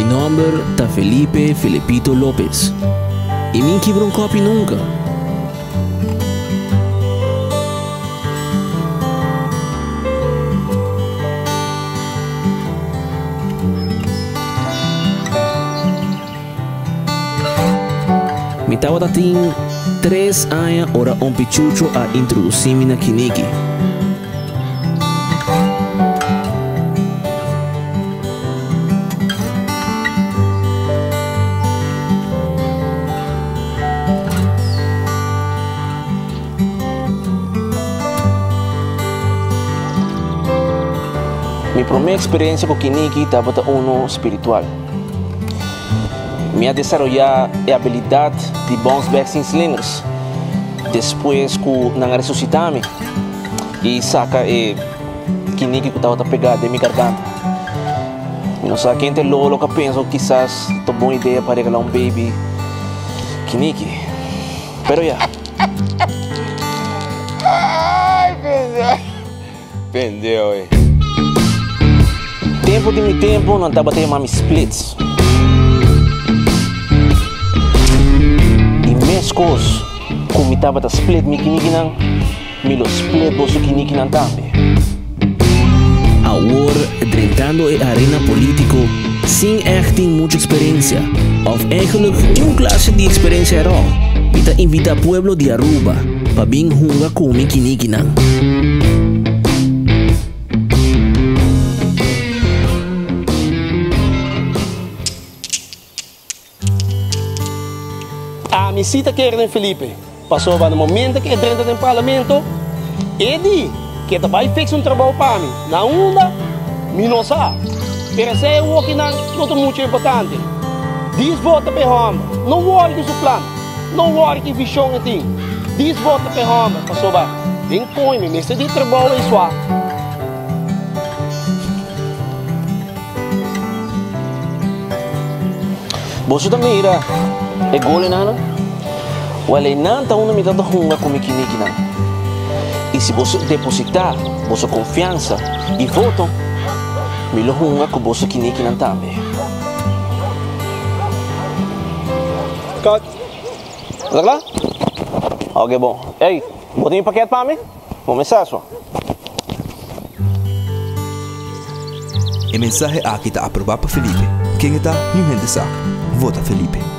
nòmber ta Felipe Felipito Lopez i mi kibra un kòpi nunka. Mi tabata tin tres aña ora un pichucho a introdusí mi na kiniki. Mi promé eksperensia ku kiniki tabata unu spiritual. Mi a desaroyá e abilidat di bounce back sin slingers despues ku nan a resusitá mi i saka e kiniki ku tabata pegá den mi garganta. Mi no sa ken ta e lolo ku a pensa ku kisas ta un bon idea pa regalá un baby kiniki, pero ya. Pendeho e. Tempo di mi tempo nan tabata yama mi Splits. I meskos ku mi tabata split mi kinikinan, mi lo split boso kinikinan tambe. Awor drentando e arena politico sin echt tin mucho experencia of eigenlijk niun clase di experencia at all, mi ta invita pueblo di Aruba pa bin hunga cu mi kinikinan. Ami si ta kere den Felipe, pasobra na momento ku e drenta den parlamento, e di ku e ta bai fiks un trabou pa mi. Na unda? Mi no sa. Pero esei awokinan no ta muchu importante. Dis vota pa e hòmber. No wòri ku su plan. No wòri ki vishon e tin. Dis vota pa e hòmber, pasobra den koño mi mester di trabou ei sua. Boso ta mira e golenan? Wèl, einan ta unda mi ta ta hunga ku mi kinikinan. I si boso depositá boso konfiansa i voto, mi lo hunga ku boso kinikinan tambe. Cut. Bo ta kla? Oke, bon. Ey, bo tin e pakèt pa mi? Bo mester so. E mensahe aki ta aprobá pa Felipe. Ken e ta? Niun hende sa. Vota Felipe.